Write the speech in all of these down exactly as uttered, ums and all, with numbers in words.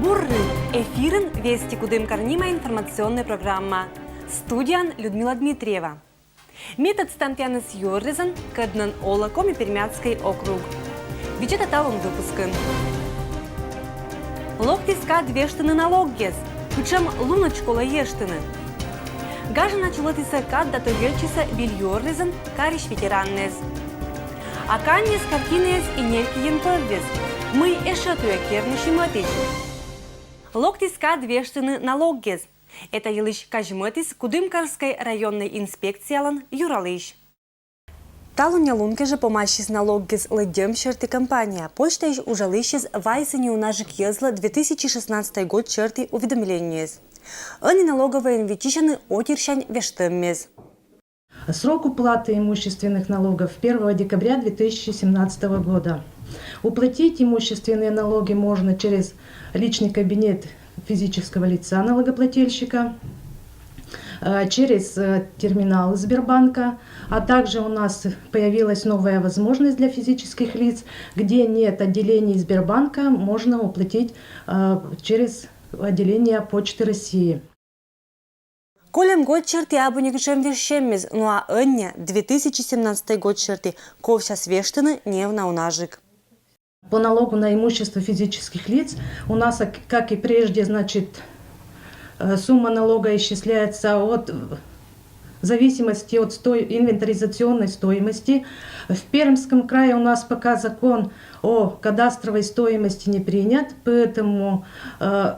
Бур рыт! Эфирын «Вести Кудымкар» нима информационнӧй программа. Студияын Людмила Дмитриева. Ме тӧдстам тіянӧс юӧрзын, кӧднӧн олӧ Коми-Пермяцкӧй округ. Видзӧдӧй талун выпускын. Локтіс кад вештыны налоггез. Кутшӧм лунӧдз колӧ ештыны? Гажана чулӧтісӧ кад да тӧдӧдчисӧ выль юӧрзын карысь ветераннӧс. А каньяс, картинаэс и нелькинпӧвйӧс. Мый ещӧ туйӧ кернув сниматіс? Локтіс кад вештыны налоггез. Этайӧ йылысь казьмӧдіс Кудымкарскӧй районнӧй инспекциялӧн юралысь. Талунъя лун кежӧ помасис налоггез лыддьӧм серти кампания. Почтаысь уджалысьяс вайисны уна-ӧ йӧзлы две тысячи шестнадцатӧй год серти уведомлениеяс. Ӧні налогӧвӧйын виччысьӧны отирсянь вештӧммес. Срок уплаты имущественных налогов первого декабря две тысячи семнадцатого года. Уплатить имущественные налоги можно через личный кабинет физического лица налогоплательщика, э, через э, терминал Сбербанка, а также у нас появилась новая возможность для физических лиц, где нет отделений Сбербанка, можно уплатить э, через отделение Почты России. Кольӧм год серти абу некутшӧм вежсьӧммис, но а ӧні, две тысячи семнадцатӧй год серти, ковсяс вештыны неуна унажык. По налогу на имущество физических лиц у нас, а, как и прежде, значит, э, сумма налога исчисляется от, э, в зависимости от стой-, инвентаризационной стоимости. В Пермском крае у нас пока закон о кадастровой стоимости не принят, поэтому э,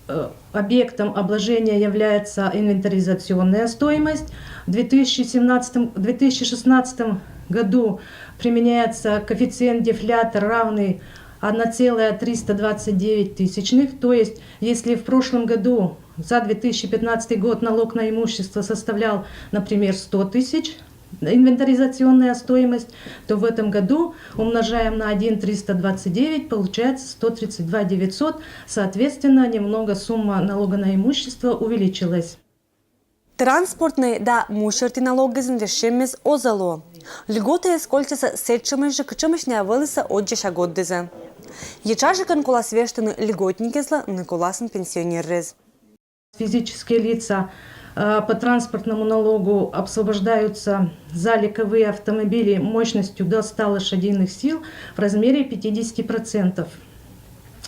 э, объектом обложения является инвентаризационная стоимость. В две тысячи семнадцатом, две тысячи шестнадцатом году применяется коэффициент дефлятор, равный одна целая триста двадцать девять тысячных. То есть, если в прошлом году за две тысячи пятнадцатый год налог на имущество составлял, например, сто тысяч, инвентаризационная стоимость, то в этом году умножаем на один триста двадцать девять, получается сто тридцать два девятьсот. Соответственно, немного сумма налога на имущество увеличилась. Транспортнӧй да му серти налогъясӧн вежсьӧммес оз ло. Льготаыс кольччасӧ сэтшӧмӧсь жӧ, кутшӧмӧсь найӧ вӧлісӧ ӧддьӧся годдінӧ. Етшаджыкӧн колас вештыны льготникъяслы, ны коласын пенсионеръяслы. Физические лица э, по транспортному налогу освобождаются за легковые автомобили мощностью до ста лошадиных сил в размере пятидесяти процентов.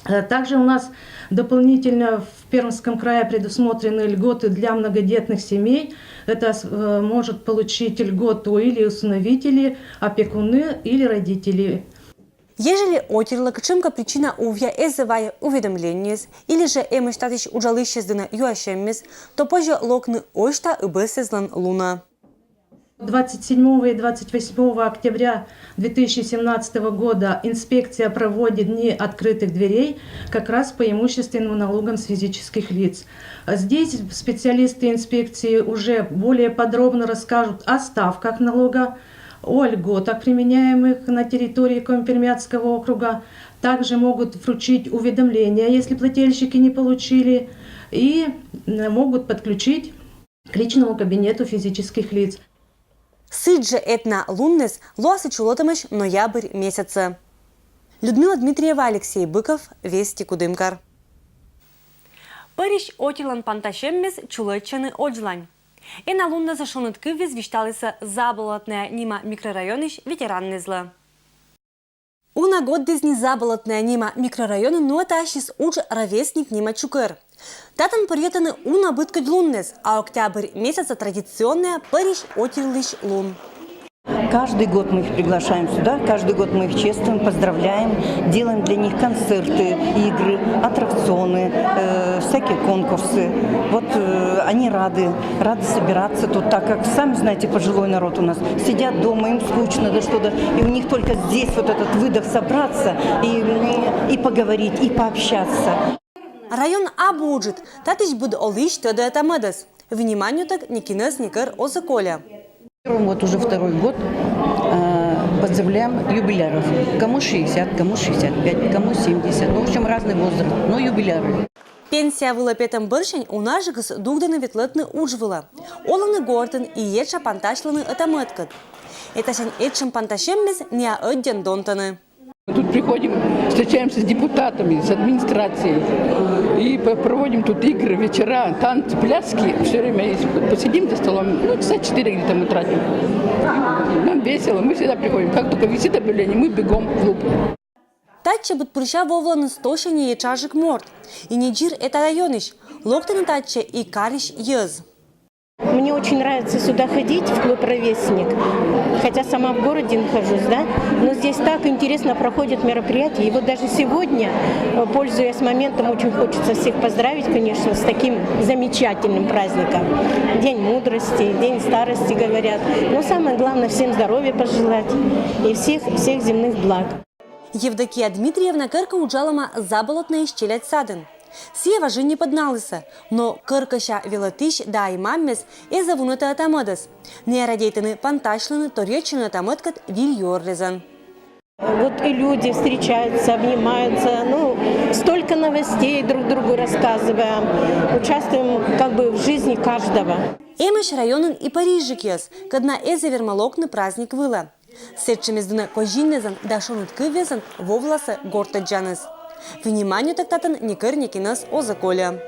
Э, Также у нас дополнительно в Пермском крае предусмотрены льготы для многодетных семей. Это э, может получить льготу или усыновители, опекуны или родители. Ежели отирлы кутшӧмкӧ причина увъя эз вай уведомлениеыс, или жӧ эмӧсь татысь уджалысьяс дінӧ юасьӧммес, то позьӧ локны ӧшта ыбӧсӧзлӧн лунӧ. Двадцать седьмого и двадцать восьмого октября две тысячи семнадцатого года инспекция проводит дни открытых дверей как раз по имущественным налогам с физических лиц. Здесь специалисты инспекции уже более подробно расскажут о ставках налога, о льготах, применяемых на территории Коми-Пермяцкого округа. Также могут вручить уведомления, если плательщики не получили, и могут подключить к личному кабинету физических лиц. Сідзжӧ этна лунныс лоасны чулӧтӧмысь ноябрь месяцӧ. Людмила Дмитриева, Алексей Быков, Вести Кудымкар. Пӧрысь отирлӧн пантасьӧммис чулӧдчӧны оджлань. Эналуннас шоныд кывйыс висьталісны Заболотная нима микрорайонысь ветераннысьлы. Уна годдінас Заболотная нима микрорайонын нуӧдасис удж «Ровесник» нима чукӧр. Татӧн пӧрйӧтӧны уна быдкодь лунныс, а октябрь месяцӧ традиционнӧя пӧрысь отирлысь лун. Каждый год мы их приглашаем сюда, каждый год мы их чествуем, поздравляем, делаем для них концерты, игры, аттракционы, э, всякие конкурсы. Вот э, они рады, рады собираться тут, так как, сами знаете, пожилой народ у нас. Сидят дома, им скучно, да что-то. И у них только здесь вот этот выдох собраться и, и поговорить, и пообщаться. Район абу уджыд, татысь быд олысь тӧдӧ ӧта-мӧдӧс. Вниманиетӧг некинӧс некор оз кольӧ. Вот уже второй год э, поздравляем юбиляров. Кому шестьдесят, кому шестьдесят пять, кому семьдесят. Ну, в общем, разный возраст, но юбиляры. Пенсия вылӧ петӧм бӧрсянь унаджыкыс дугдӧны ветлӧдны удж вылӧ. Олӧны гортын и етша пантасьлӧны ӧта-мӧдкӧд. Этасянь этшӧм пантасьӧммис ниа ӧддьӧн донтӧны. Тут приходим, встречаемся с депутатами, с администрацией. И п- проводим тут игры, вечера, танцы, пляски. Все время и посидим за столом. Ну, часа четыре где-то мы тратим. Нам весело, мы всегда приходим. Как только висит объявление, мы бегом в клуб. Татчӧ быдпырся вӧвлӧны сто сяма йӧтчаджык морт. И не дзир эта районысь. Локтӧны татчӧ и карысь йӧз. Мне очень нравится сюда ходить, в клуб «Ровесник». Хотя сама в городе нахожусь, да? Но здесь так интересно проходят мероприятия. И вот даже сегодня, э, пользуясь моментом, очень хочется всех поздравить, конечно, с таким замечательным праздником. День мудрости, день старости, говорят. Но самое главное, всем здоровья пожелать и всех, всех земных благ. Евдокия Дмитриевна керка уджалӧма Заболотнӧйысь челядь садын. Сійӧ важиӧн не пӧдналісӧ, но керкаысь велӧдысь да и маммӧс эз вунӧдны ӧта-мӧдӧс. Найӧ радейтӧны пантасьлыны, торйӧдчыны ӧта-мӧдкӧд виль юӧр рӧзӧн. Вот и люди встречаются, обнимаются, ну, столько новостей друг другу рассказываем, участвуем как бы в жизни каждого. Эмӧсь районын и пӧрысьджыкъяс, кӧдна эз вермӧ локны праздник вылӧ. Сэтшӧмӧсь дінӧ козиннӧзӧн да шоныд кывъясӧн вӧвласӧ гортӧддзаныс. Вниманиетӧг татӧн некор некинӧс оз и кольӧ.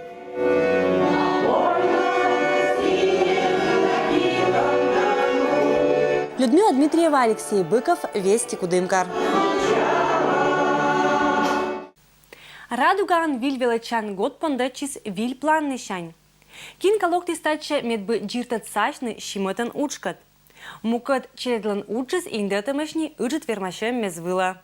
Людмила Дмитриева, Алексей Быков, Вести, Кудымкар. Радугаын виль велӧдчан гот пондӧдчис виль планнысянь. Кин кӧ локтіс татчӧ, медбы дзирдӧдсасьны симӧтӧм уджкӧд. Мукӧд челядьлӧн уджыс индӧдӧмаӧсь ни ыджыд вермасьӧммӧс вылӧ.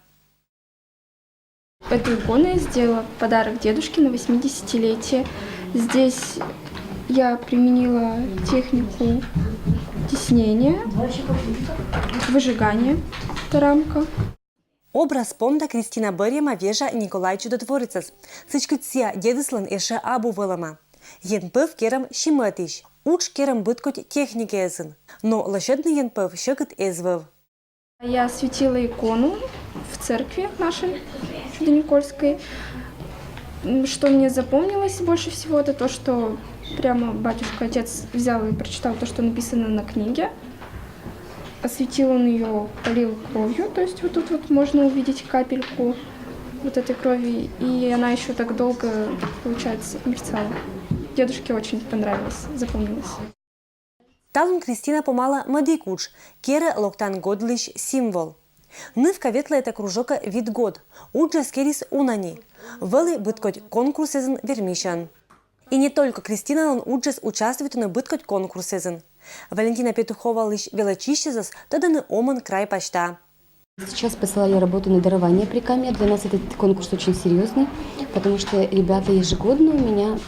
Эту икону я сделала в подарок дедушке на восьмидесятилетие. Здесь я применила технику теснения, выжигания. Это рамка. Образ понда Кристина Бӧръяма вежа Николай Чудотворецӧс. Сідзкӧ, сійӧ дедыслӧн ещӧ абу вӧлӧма. Енпӧв керӧм симӧтысь. Удж керӧм быдкодь техникаӧн. Но лӧсьӧдны енпӧв сьӧкыд эз вӧв. Я осветила икону в церкви нашей Чудоникольской. М, Что мне запомнилось больше всего, это то, что прямо батюшка, отец взял и прочитал то, что написано на книге. Осветил он ее, полил кровью, то есть вот тут вот можно увидеть капельку вот этой крови, и она еще так долго, получается, мерцала. Дедушке очень понравилось, запомнилось. Талун Кристина помалӧ мӧдік удж, керӧ локтан годлысь символ. Нывка ветлӧ этӧ кружокӧ вит год, уджӧс керис уна ни. Вӧлі быдкодь конкурсъясын вермысьӧн. И не только Кристиналӧн уджыс участвуйтӧны быдкодь конкурсъясын. Валентина Петуховалысь велӧдчысьӧс тӧдӧны Омӧн край пасьта. Сейчас посылали работу на дарование Прикамья. Для нас этот конкурс очень серьезный, потому что ребята ежегодно у меня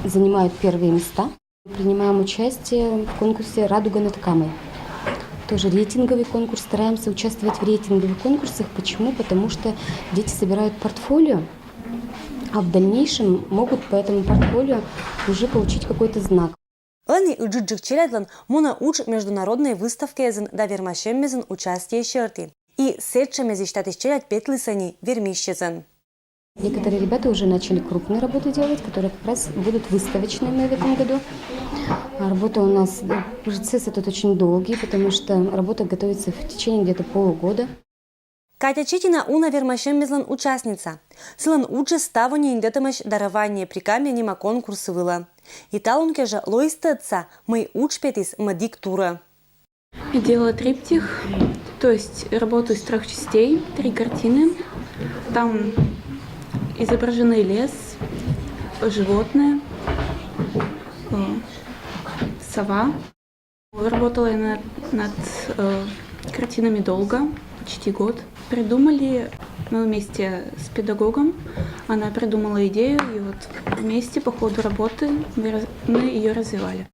занимают первые места. Принимаем участие в конкурсе «Радуга над Камой». Тоже рейтинговый конкурс. Стараемся участвовать в рейтинговых конкурсах. Почему? Потому что дети собирают портфолио, а в дальнейшем могут по этому портфолио уже получить какой-то знак. Ӧні ыджыдджык челядьлӧн мунӧ удж международнӧй выставкаясын да вермасьӧммӧсын участие серти. И сэтшӧмӧсь татысь челядь петлісӧ ни вермысьӧн. Некоторые ребята уже начали крупные работы делать, которые как раз будут выставочными в этом году. А Работа у нас, э, процесс этот очень долгий, потому что работа готовится в течение где-то полугода. Катя Читина уна вермасьӧммӧслӧн участница. Сылӧн уджыс ставӧн индӧдӧмаӧсь «Дарование Прикамья» нима конкурс вылӧ. И талун кежӧ лоис тӧдса, мый удж петіс мӧдік турӧ. Я делала триптих, то есть работу из трех частей, три картины. Там изображены лес, животные, э, сова. Работала я над, над, э, картинами долго, почти год. Придумали мы вместе с педагогом. Она придумала идею, и вот вместе по ходу работы мы раз- мы ее развивали.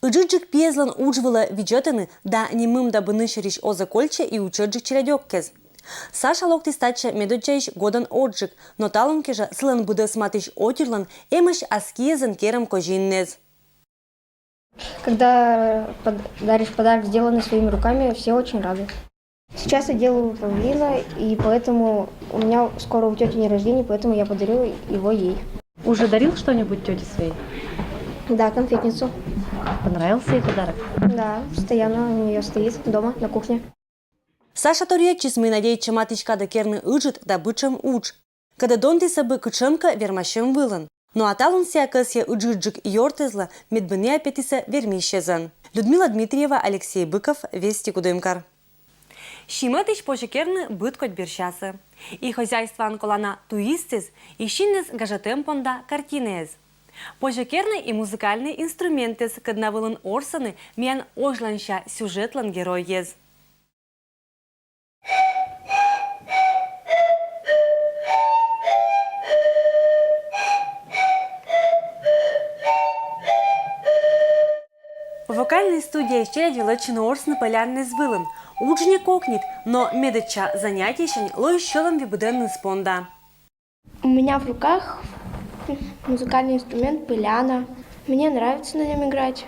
Ыджыдджык пиӧслӧн удж вылӧ видзӧдӧны да ним мында быдӧнсьӧрысь оз и кольччӧ и утчӧсджык челядьӧс. Саша локтіс татчӧ медоддзаысь годӧн орччӧн, но талун кежӧ сылӧн быдӧс матысь отирлӧн эмӧсь ас киӧн керӧм козиннас. Когда под- даришь подарок, сделанный своими руками, все очень рады. Сейчас я делаю павлина, и поэтому у меня скоро у тети день рождения, поэтому я подарю его ей. Уже дарил что-нибудь тете своей? Да, конфетницу. Понравился ей подарок? Да, постоянно у нее стоит дома на кухне. Саша торйӧдчис, мый надейтчӧ матыстчӧм кадӧ керны ыджыд да бытшӧм удж, кӧдӧ донтісӧ бы кытшӧмкӧ вермасьӧм вылын. Но а талун сійӧ кӧсйӧ ыджыдджык ёртӧзлӧн, мед бы найӧ петісӧ вермысьӧзӧн. Людмила Дмитриева, Алексей Быков, Вести Кудымкар. Сійӧ матысь позьӧ керны быд кодь бердчасӧ. И хозяйствоын колана туистыс, и синныс гажӧдтӧм понда картинаыс. Позьӧ керны и музыкальнӧй инструментыс, кӧдна вылын ворсӧны миян ознанса сюжетлӧн геройӧс. Вокальнӧй студияысь челядь велӧдчӧны ворсны пӧлянныс вылын. Удж нин кокнит, но медводдза занятиесянь лоис сьӧлӧм ви быдӧнныс понда. У меня в руках музыкальный инструмент пыляна. Мне нравится на нем играть.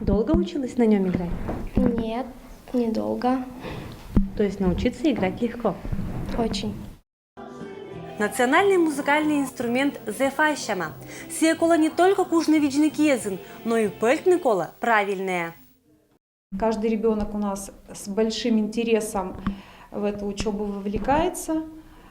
Долго училась на нем играть? Нет, недолго. То есть научиться играть легко? Очень. Национальнӧй музыкальнӧй инструмент зэв ассьым. Сійӧ колӧ не только кужны видзны киӧзын, но и пӧльтны колӧ правильнӧя. Каждый ребенок у нас с большим интересом в эту учебу вовлекается.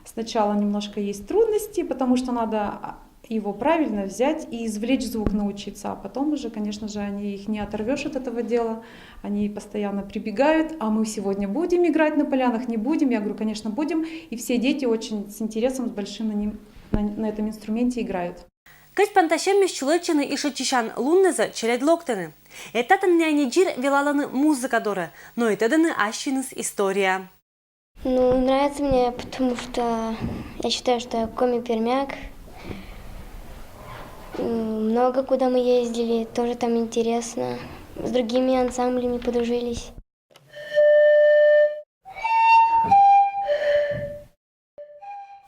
Сначала немножко есть трудности, потому что надо его правильно взять и извлечь звук, научиться. А потом уже, конечно же, они их не оторвешь от этого дела. Они постоянно прибегают: «А мы сегодня будем играть на пӧлянах, не будем?» Я говорю: «Конечно, будем». И все дети очень с интересом, с большим на ним, на, на этом инструменте играют. Кӧть пантасьӧммӧсь чулӧдчӧны и шыдсисян луннызӧ челядь локтӧны. Этатӧн найӧ не дзирӧ велалӧны музыка дорӧ, но и тӧдӧны ассьыныс история. Ну, нравится мне, потому что я считаю, что я коми-пермяк. М, много куда мы ездили, тоже там интересно. С другими ансамблями подружились.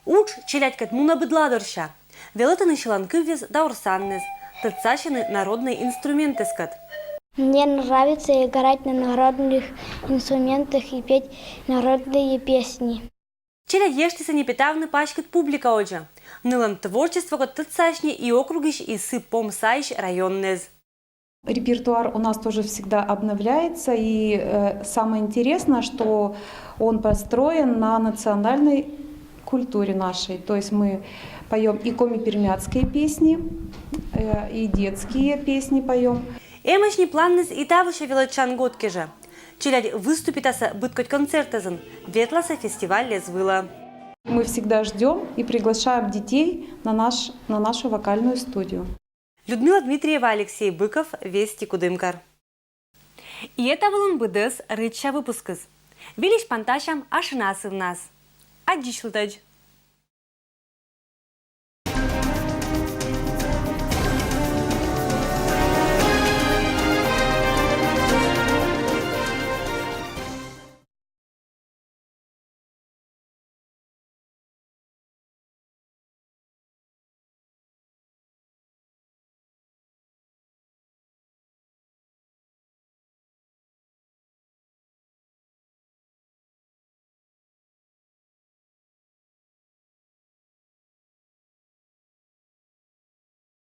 Удж челядькӧд мунӧ быдлаторся. Велӧдӧны сьыланкывйӧс да ворсанныс, тӧдсасьӧны народнӧй инструментыскӧд. Мне нравится играть на народных инструментах и петь народные песни. Челядь ештісӧ не петавны паськыд публика водзӧ. Нылӧн творчествокӧд тӧдсасьӧны и округысь, и сы помсаысь районныс. Репертуар у нас тоже всегда обновляется, и, э, самое интересное, что он построен на национальной культуре нашей. То есть мы поем и коми-пермяцкие песни, э, и детские песни поем. Эмӧсь нин планныс и тавося велӧдчан год кежӧ. Челядь выступитасӧ быд кодь концертӧзын, ветласӧ фестивальлӧз вылӧ. Мы всегда ждем и приглашаем детей на наш, на нашу вокальную студию. Людмила Дмитриева, Алексей Быков, Вести Кудымкар. И этайӧ вылын быдӧс рытся выпускыс. Выльысь пантасям ашанасывнас. Аддзысьлытӧдз.